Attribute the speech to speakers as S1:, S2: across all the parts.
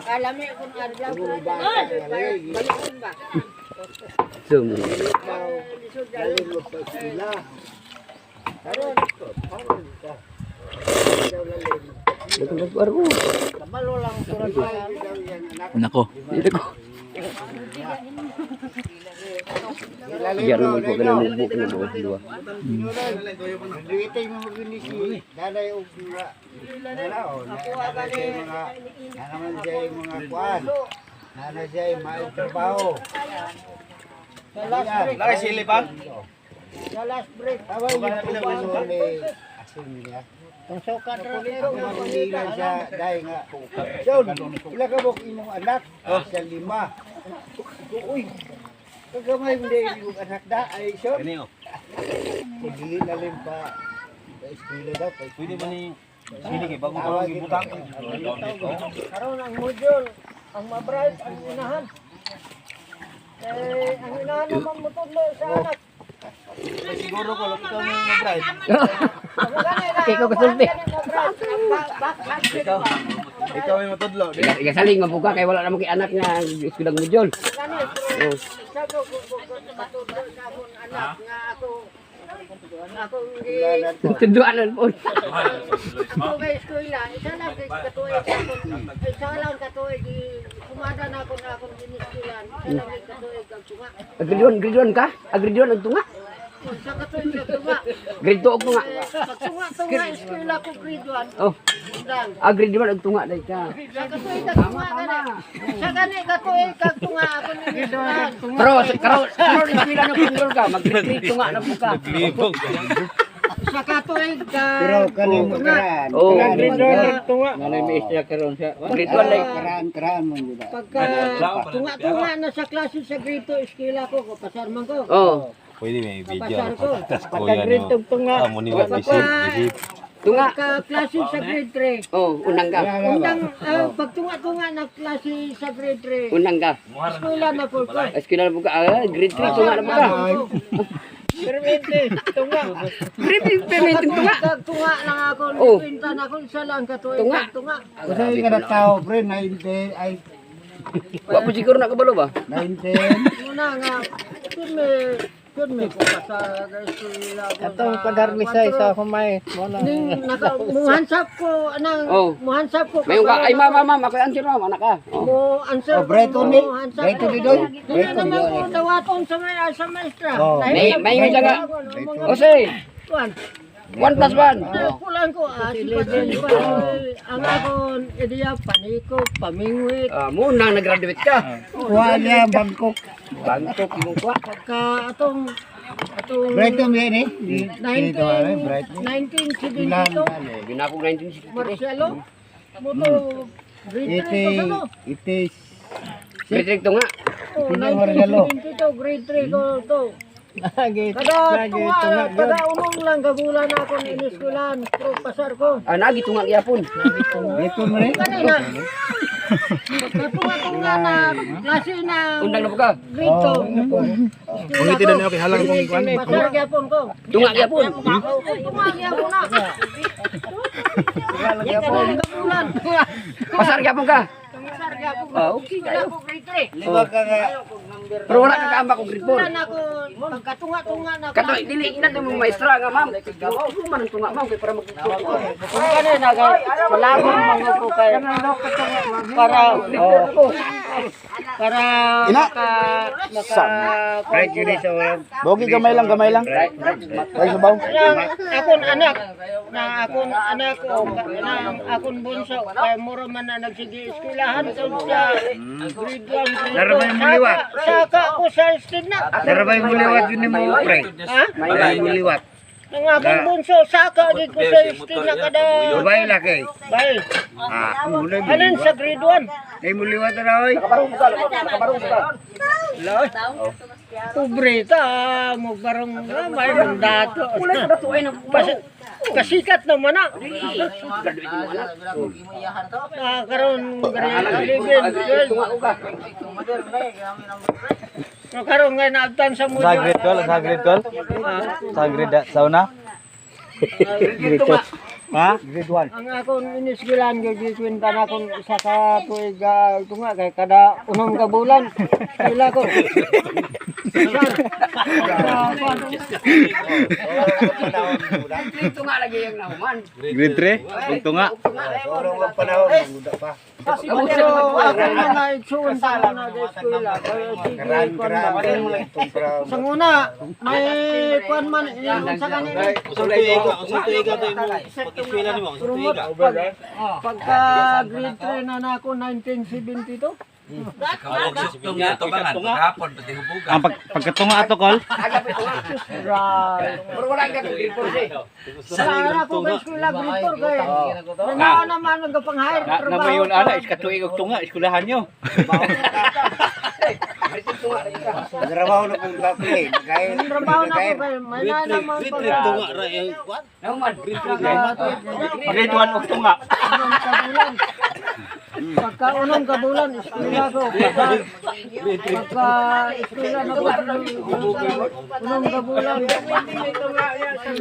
S1: Alami kung adlaw ko. Balik ba?
S2: Sum.
S3: Lalim mo pa sila.
S4: Nako.
S2: Dito ko. Diyan naman ko ganun mugbo na ba dua.
S3: Duitay mo magini si Danay og mga nana o nana siya mga nana man siya yung mga kuan. Nana siya yung may trabaho.
S5: Laki sili pa?
S1: Sa last break.
S3: Tama yung puso ni Asin niya. Ako mangilan siya dahil nga. John, ila ka mo imong anak? Siya lima. Uy, kagamay mo na imong anak da ay siya.
S5: Kani oh.
S3: Dili na rin pa pa eskwela daw. Pa
S5: Pwede ba ni sili kay bago pa lang gibutang?
S1: Karon ang module, ang mabright ang unahan. Eh, ang unahan naman mutudlo sa anak.
S5: Siguro ko lupit ang mga bride.
S2: Kay ko kasulti.
S5: Ikaw. Ikaw yung matudlo. Di.
S2: Igasaling mabuka kay wala namang kay anak nga eskwela module. Oh.
S1: Sa ko matudlo sa akong anak nga ako akong gi
S2: Tunduan lang po.
S1: ako kay eskwela, isa lang kay katuig akong isa lang katuig gi sumada na akong akong giniskulan, isa lang kay katuig kag tunga.
S2: Grade 1, grade 1 ka? Ah, grade 1 ang tunga.
S1: Sa katuig kag tunga.
S2: Grade 2 og tunga.
S1: Pag tunga-tunga eskwela ko grade 1.
S2: Oh,
S1: Undang.
S2: ah, grade 1 ang tunga dai ka.
S1: Sa katuig kag tunga gani. Sa gani katuig kag tunga ako ni
S2: Pero karon karon eskwela na control ka, mag grade 3 tunga na po ka.
S4: Naglibog.
S1: Sa katuig kag
S3: Pero kanin mo karaan.
S2: Oh.
S3: Karaan
S2: Grade 1 like
S3: karaan karaan mo yun.
S1: Pagka tunga-tunga na sa klase sa grade 2 eskwela ko, kapasar man ko.
S2: Oh,
S4: Pwede may video.
S1: Kapasar ko.
S4: Tas kuya no. Ah, mo ni isip, isip.
S2: Tunga.
S1: Pagka klase sa grade 3.
S2: Oh, unang ka.
S1: Undang ah, pag tunga-tunga na klase sa grade 3.
S2: Unang ka.
S1: Eskwela na po ko.
S2: Eskwela na po ka. Ah, grade 3 tunga na po ka.
S1: Permente, tunga.
S2: Grade 3 permanent tunga.
S1: Kag tunga lang ako,
S2: Oh.
S1: pinta na ako isa lang katuig
S2: Tunga.
S1: kag tunga.
S3: Kasi nga na tao pre 19 ay
S2: Wa po siguro nakabalo ba?
S3: 19.
S1: Muna nga, pirme ko pa sa eskwela ko.
S6: Atong padarmisay sa humay. Mo na.
S1: Ning naka muhansap ko anang
S2: Oh.
S1: muhansap ko.
S2: Mayon ka, ay mama, ma'am, ako answer ma'am, anak ka. Oh.
S1: Mo answer
S3: Oh, Breton ni.
S1: muhansap
S3: Breton
S1: ko.
S3: ni doy.
S1: Dili naman ko dawaton sa may sa maestra.
S3: Oh.
S2: May nga nga.
S1: Mga
S2: Ose,
S1: kuan.
S2: 1 plus 1.
S1: Kulang ko ah, si Pasin ang akon ideya paniko, pamingwit.
S2: Ah, muna nag-graduate ka.
S3: Kuha niya Bangkok.
S2: Bangkok imong kuha.
S1: Pagka atong atong
S3: Brighton yan eh. Dito ay Brighton.
S1: 19 1972
S2: Ginakog 1963.
S1: Marcelo moto grade 3
S3: Ite
S1: ko sa no.
S3: ite
S2: Grade 3 tunga.
S1: Oh,
S3: Pinoy Marcelo.
S1: 1972 grade 3 ko to.
S6: Lagi.
S1: Kada tunga, kada unong lang kagulan ako ni iniskulan, pero pasar ko.
S2: Ah, nagi tunga gyapon.
S3: Dito mo rin.
S1: Kanina. Katunga-tunga na klase na
S2: Undang na po ka.
S1: grade 2.
S5: Ulitin na niyo kay halang kong kuan.
S1: Pasar gyapon ko.
S2: Tunga gyapon.
S1: Tunga gyapon na. Gyapon. Kagulan.
S2: Pasar gyapon ka.
S1: Pasar gyapon.
S2: Ah, okay kayo.
S1: Ako grade 3.
S3: Lima ka nga.
S2: Pero wala ka kaamba kung grade 4.
S1: Eskwela na ako pagkatunga-tunga na
S2: Kato dili ina mo maestra nga ma'am. Gawa ko man ang tunga ma'am kay para magtuturo.
S6: Kung kanina kay malagong mga ko kay para oh, para maka maka
S3: Right yun eh sa orang.
S5: Bogi gamay lang, gamay lang. Ay sabaw.
S1: Ang akon anak na akon anak o na akon bunso kay mura man na nagsige eskwelahan sa grade 1 grade 2.
S3: Darabay mo liwat.
S1: Saka ko sa state na.
S3: Darabay mo liwat yun mo pre.
S1: Ha?
S3: Darabay mo liwat.
S1: Ang akong bunso saka gid ko sa state na kada
S3: Babae laki.
S1: bay.
S3: Ah, mula mo.
S1: Alin sa grade 1?
S3: Ay mo liwat na oy.
S2: Nakabarong ka, nakabarong ka.
S1: Pobre ta mo barong may dato.
S2: Kulay ko na tuay ng
S1: Kasikat naman na.
S2: Graduate mo anak.
S1: Ah, karon grade 11, 12.
S2: Tunga ko ka.
S1: No, karon nga naabtan sa mundo.
S5: Sa grade 12, sa grade 12. Sa grade sa una.
S2: Grade tunga.
S4: Ha?
S3: Grade 1.
S1: Ang akong inisgilan kay gikwenta na akong isa ka tuig tunga kay kada unom ka bulan. Eskwela ko.
S2: Grade 2 nga lagi yung nahuman.
S4: Grade 3? Ug tunga.
S3: Sobrang wag panahon, manguda pa.
S1: Pero akong mga igsuon sa na sa eskwela kay sige
S3: Karan,
S1: kuan
S3: karan.
S1: ba.
S3: Itong pra.
S1: Sa una, may kuan man unsa kanina. Promote pag, pagka grade 3 na na ako 1972.
S4: Ang pagkatunga ato kol.
S2: Agapit tunga.
S1: Grabe.
S2: Pero wala ka grade 4 siya.
S1: Sa ako kay eskwela grade 4 kay. Nanaa naman ang pang-hire trabaho.
S4: ana iskatuig og tunga eskwelahan nyo.
S2: Grade tunga lagi ka.
S3: Nagtrabaho na kong kape. Nagayar.
S1: Ang trabaho na ako kay may na naman pag
S2: Nahuman.
S4: Grade 1 og tunga.
S1: unom ka bulan. Pagka unom ka bulan, eskwela ko. Pagka eskwela na ko, unom ka bulan.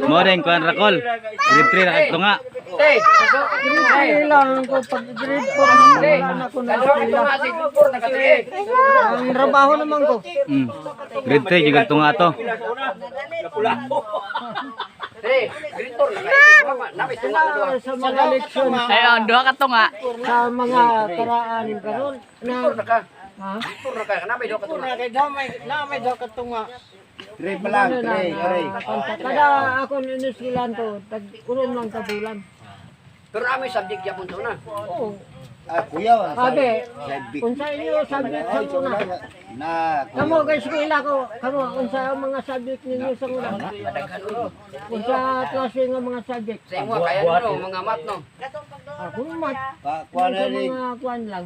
S4: Mo rin kuan rakol. Grade 3 ra kag tunga.
S2: Hey,
S1: Grade 3 lang ko pag grade 4 na wala na ko na
S2: Grade
S1: eskwela.
S2: tunga si grade 4 nakatuig.
S1: Ang trabaho naman ko.
S4: Grade 3 jud tunga ato.
S2: Hey, grade 4 na. Nami tunga na duha.
S1: Sa mga leksyon
S7: Ayun, duha ka tunga.
S1: sa mga karaan karon na
S2: Grade 4 na ka.
S1: ha?
S2: Grade 4 na ka. Nami duha ka tunga.
S1: Na may daw katunga.
S3: Three pa lang, three, three.
S1: Kada ako iniskilan ko, tag unom lang ka bulan.
S2: Pero nami subject yapon sa una.
S1: Oo.
S3: Ah, kuya.
S1: Sabi,
S3: Sabi.
S1: unsa inyo subject sa una?
S3: Na,
S1: Kamo kay eskwela ko, kamo unsa ang mga subject ninyo sa una? Unsa klase nga mga subject?
S2: Sa imo kaya no mga mat no.
S1: Ako mat,
S3: pa, kuha
S1: unsa
S3: na rin.
S1: mga kuan lang.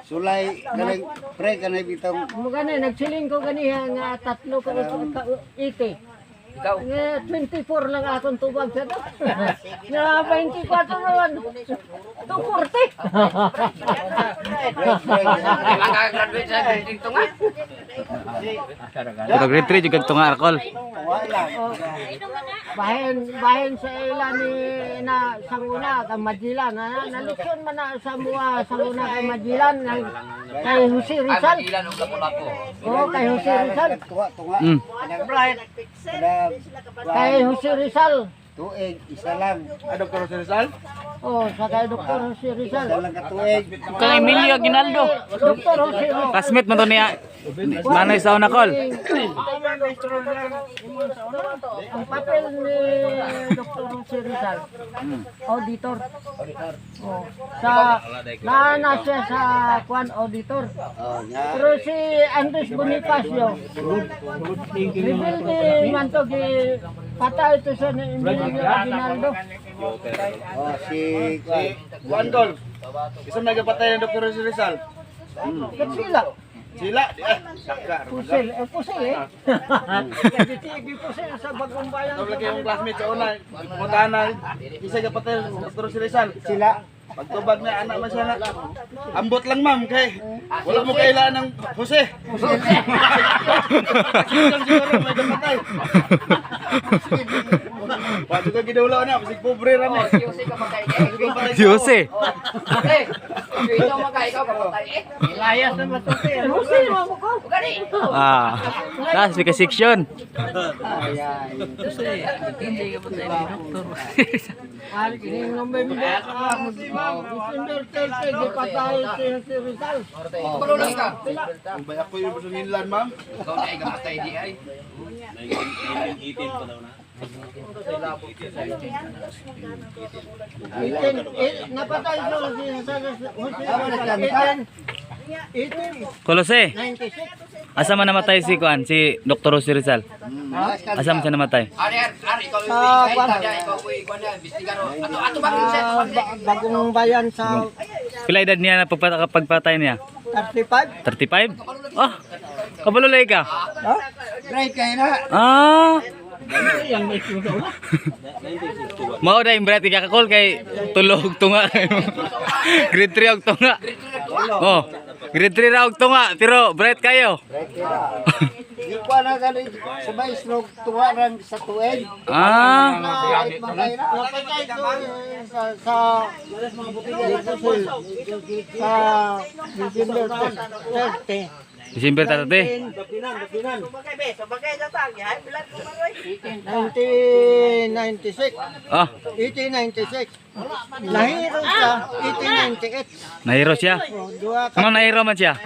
S3: Sulay, kanang, pre, kanang bitong.
S1: Mo gani nagsiling ko ganiha nga tatlo ka ka ite.
S2: Ikaw.
S1: Nga 24 lang akong tubag sa to. Nga 24 naman. 240.
S3: Pre, pre,
S2: Ay mga graduate sa grade tunga.
S4: Pero grade 3 jud kag tunga rakol.
S3: Wala.
S1: Bahin bahin sa ila ni na sanguna kay Magellan na naleksyon man na sa mua sanguna kay Magellan kay Jose
S2: Ay
S1: Rizal.
S2: Magellan og Lapu-Lapu.
S1: Oh, kay Jose Rizal.
S3: Tunga, tunga.
S1: Kanang kay Jose Rizal.
S3: Tuig, isa lang.
S5: Ah, Dr. Jose Rizal?
S1: Oh, sa kay Dr. Jose Rizal.
S3: Isa lang ka tuig.
S7: Kang Emilio Aguinaldo.
S1: Dr. Jose Rizal.
S4: Classmate man to niya. Manoy sa una kol.
S1: Ang papel ni Dr. Jose Rizal, auditor. Oh, sa naana siya sa kwan auditor.
S3: Oh, nga.
S1: Pero si Andres Bonifacio, rebelde man to, gi patay ito siya ni Emilio Aguinaldo.
S3: Oh, si,
S5: Kuan kol. Isa may gapatay ng Dr. Jose Rizal.
S1: Katsila,
S5: Sila, di eh. Saka.
S1: pusil, eh pusil eh. Gi pusil sa Bagong Bayan.
S5: Ito lagi yung classmate sa una. Pumuntahan na. Isa gapatay ng Dr. Jose Rizal.
S3: Sila.
S5: Pagtubag na anak man siya na. Ambot lang ma'am kay wala mo kailangan ng Jose. Jose. Siguro may gapatay. Paano ka gidawlaw na basig pobre ra
S2: Oh,
S5: ni.
S2: si Jose ka patay eh.
S4: Si Jose.
S2: Jose, ikaw maka ikaw ka patay eh.
S1: Jose, mo ko.
S2: Gani.
S4: Ah. Taas ka section.
S3: Ayan.
S1: Al November, December 30, gipatay si Jose Rizal.
S2: Kabalo lang ka.
S5: Kung bayak ko yung busunginlan ma'am.
S2: Ikaw na ikaw patay di ay.
S1: Napatay siya si Jose Rizal. 18,
S4: Kol Jose.
S1: 96.
S4: Asa man namatay si kuan si Dr. Jose Rizal? Asa man siya namatay?
S2: Ari ari ikaw yung ikaw ko ikaw na bistigaro. Ato ato ba Jose?
S1: Bagong Bayan sa
S4: Pila edad niya na pagpatay niya?
S1: 35.
S4: 35? Oh. Kabalo lay ka.
S3: Pre, kaya na.
S4: Ah. Mao na yung bright ka kakol kay tulog tunga. Grade 3 og tunga. Oh. Grade 3 ra og tunga pero bright kayo.
S3: Pre, kaya. Ikuha na gani sa maestro tuwaran sa tuig.
S4: Ah,
S1: Napatay ko eh, sa sa December 30.
S4: December 30.
S1: 1996.
S4: Ah,
S1: 1896. Nahiro siya, 1898.
S4: nahiro siya.
S1: Oh, duha ka
S4: Ano nahiro man siya?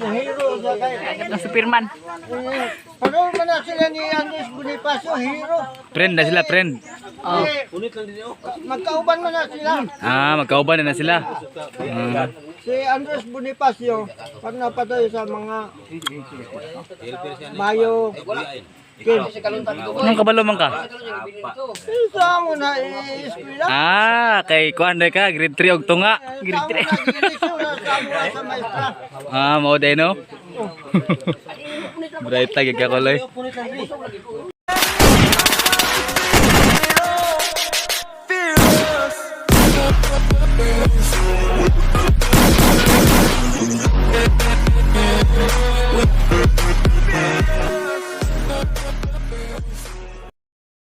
S1: nahiro siya kay.
S7: Ang Superman.
S1: Eh, pareho man na sila ni Andres Bonifacio, hero.
S4: Friend na sila, friend.
S1: Eh, magkauban man na sila.
S4: Ah, magkauban na, na sila. Ah,
S1: Si Andres Bonifacio, pag napatay sa mga Mayo,
S4: Anong kabalo man ka?
S1: eh, sa amo na eskwela.
S4: Ah, kay kuan na ka, grade 3 og tunga.
S1: Grade 3. Sa amo na sa maestra.
S4: Ah, mao day no. Bright lagi ka kuloy.